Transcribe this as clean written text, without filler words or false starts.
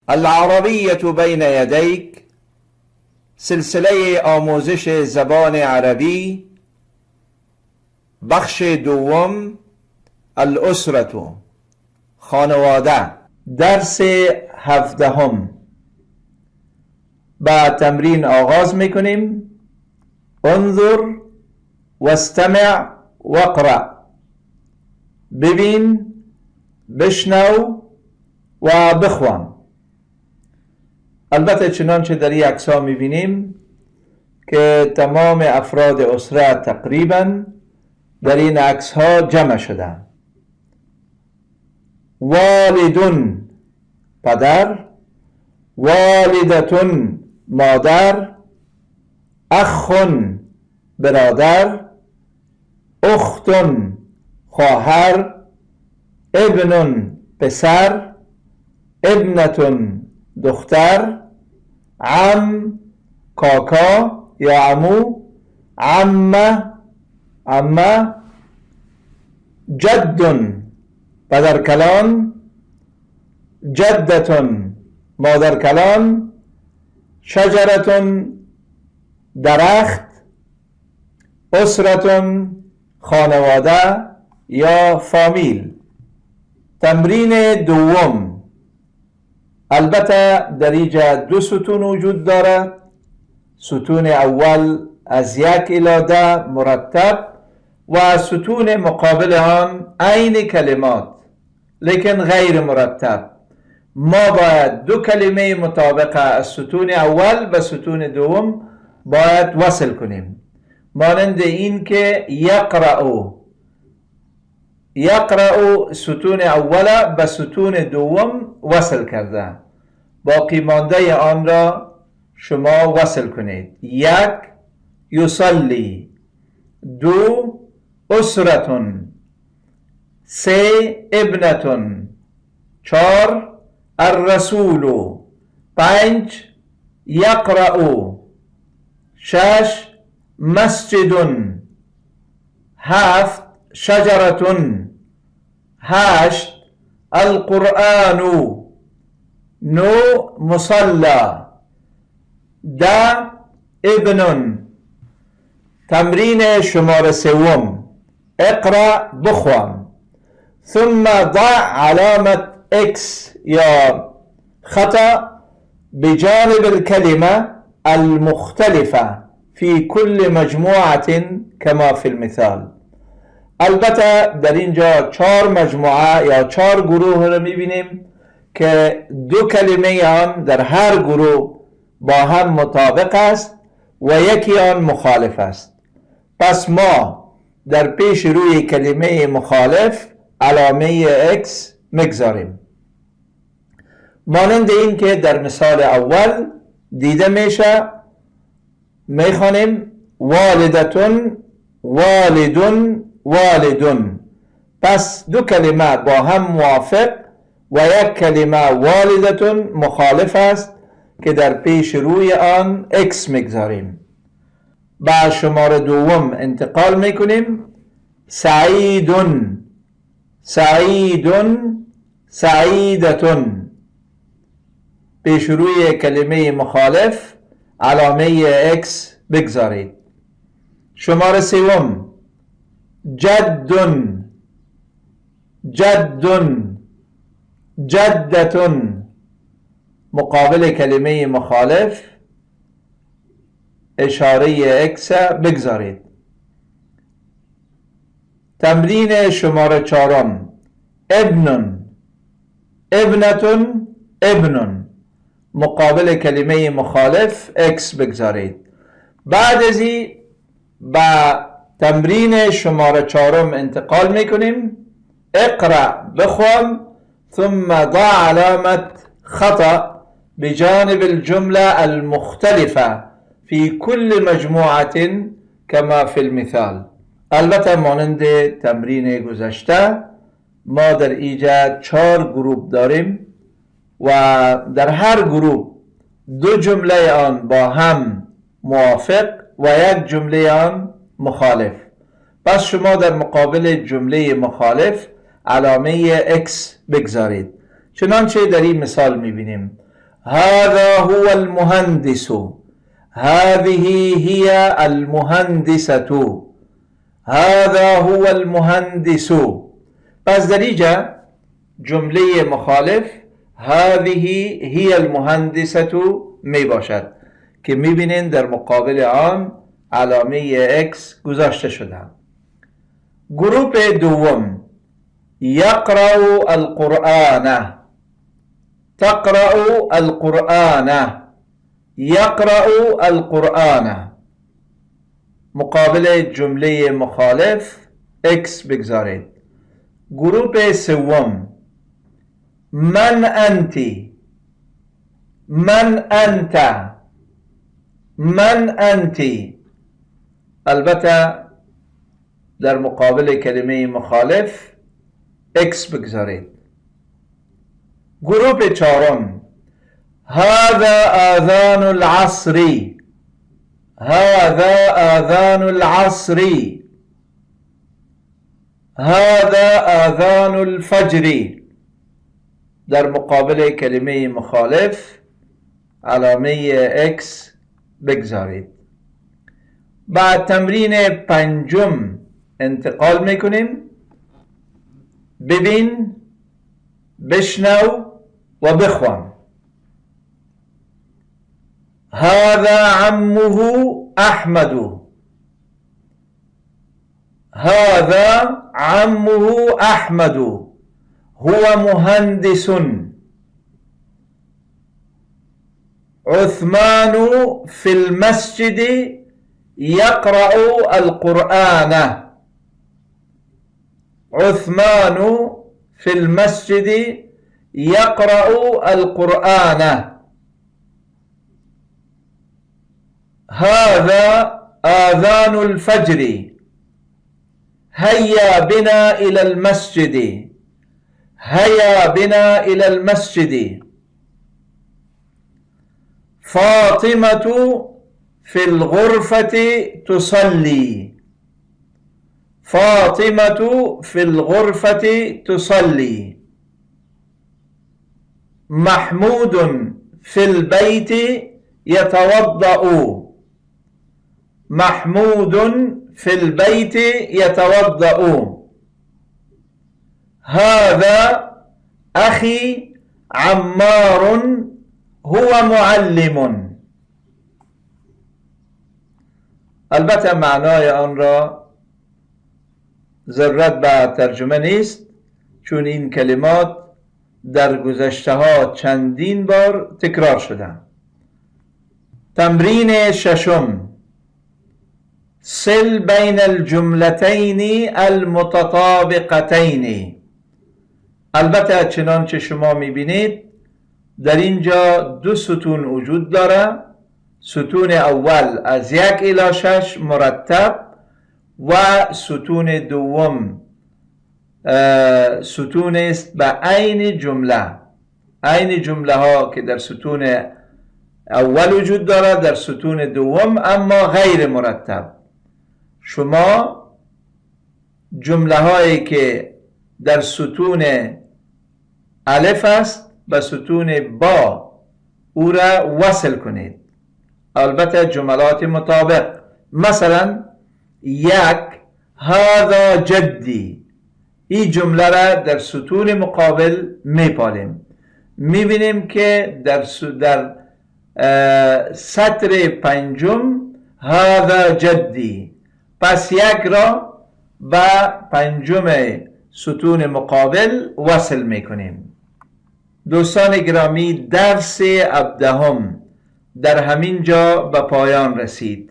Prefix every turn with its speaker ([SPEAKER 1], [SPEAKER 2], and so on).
[SPEAKER 1] العربية بین یدیک، سلسله آموزش زبان عربی، بخش دوم، الاسرة، خانواده، درس 17. با تمرین آغاز میکنیم. انظر واستمع واقرأ. ببین، بشنو و بخوان. البته چنانچه در این عکس ها میبینیم که تمام افراد اسره تقریبا در این عکس ها جمع شدن. والد، پدر، والدة، مادر، اخ، برادر، اخت، خواهر، ابن، پسر، ابنة، دختر، عم، کاکا یا عمو، عمه، عمه، جد، پدر کلان، جدة، مادر کلان، شجرة، درخت، اسرة، خانواده یا فامیل. تمرین دوم. البته در اینجا دو ستون وجود دارد. ستون اول از 1 الی 10 مرتب و ستون مقابل آن عین کلمات لیکن غیر مرتب. ما باید دو کلمه مطابقه از ستون اول به ستون دوم باید وصل کنیم. مانند این که یقرأ، یقرأ، ستون اول به ستون دوم وصل کرده، باقی مانده آن را شما وصل کنید. 1، یصلی، 2، اسرة، 3، ابنة، 4، الرسول، 5، یقرأ، 6، مسجد، 7، شجرة، 8، القرآن، 9، مصلى، 10، ابن. تمرین شماره سوم. اقرأ، بخوان، ثم ضع علامة X یا خطأ بجانب الكلمة المختلفة في كل مجموعة كما في المثال. البته در اینجا چهار مجموعه یا چهار گروه رو میبینیم که دو کلمه آن در هر گروه با هم مطابق است و یکی آن مخالف است. پس ما در پیش روی کلمه مخالف علامه X میگذاریم. مانند این که در مثال اول دیده میشه، میخوانیم: والدة، والد، والد. پس دو کلمه با هم موافق و یک کلمه والدة مخالف است که در پیش روی آن X میگذاریم. به شماره دوم انتقال میکنیم. سعید، سعید، سعیدة. پیش روی کلمه مخالف علامه X بگذارید. شماره سوم: جد، جد، جدة. مقابل کلمه مخالف اشاره X بگذارید. تمرین شماره چهارم: ابن، ابنة، ابن. مقابل کلمه مخالف X بگذارید. بعد از این به تمرین شماره چهارم انتقال میکنیم. اقرأ، بخوان، ثم ضع علامة خطأ بجانب الجملة المختلفة في كل مجموعة كما في المثال. البته مانند تمرین گذشته ما در اینجا چهار گروپ داریم و در هر گروپ دو جمله آن با هم موافق و یک جمله آن مخالف. پس شما در مقابل جمله مخالف علامه X بگذارید، چنانچه در این مثال میبینیم. هذا هو المهندس، هذه هي المهندسة، هذا هو المهندس. پس در اینجا جمله مخالف هذه هي المهندسة می باشد که می بینین در مقابل آن علامه X گذاشته شده. گروپ دوم یقرأ القرآن، تقرأ القرآن، یقرأ القرآن. مقابل جمله مخالف X بگذارید. گروپ سوم من أنت، من أنت، من أنت. البته در مقابل کلمه مخالف X بگذارید. گروپ چهارم هذا آذان العصر، هذا آذان العصر، هذا آذان الفجر. در مقابل کلمه مخالف علامه X بگذارید. بعد تمرین پنجم انتقال میکنیم. ببین، بشنو و بخوان. هذا عمه احمد، هذا عمه احمد، هو مهندس. عثمان في المسجد يقرأ القرآن، عثمان في المسجد يقرأ القرآن. هذا آذان الفجر، هيا بنا إلى المسجد، هيا بنا إلى المسجد. فاطمة في الغرفة تصلي، فاطمة في الغرفة تصلي. محمود في البيت يتوضأ، محمود في البيت يتوضأ. هذا أخي عمار هو معلم. البته معنای آن را ضرورت به ترجمه نیست، چون این کلمات در گذشته ها چندین بار تکرار شدند. تمرین ششم صل بین الجملتین المتطابقتین. البته چنانچه شما میبینید در اینجا دو ستون وجود داره. ستون اول از 1 الی 6 مرتب و ستون دوم ستون است به عین جمله. عین جمله ها که در ستون اول وجود داره در ستون دوم اما غیر مرتب. شما جمله هایی که در ستون الف است به ستون با او را وصل کنید، البته جملات مطابق. مثلا 1 هذا جدی، این جمله را در ستون مقابل میپالیم، میبینیم که در سطر پنجم هذا جدی، پس 1 را به پنجم ستون مقابل وصل میکنیم. دوستان گرامی، درس 17 در همین جا به پایان رسید.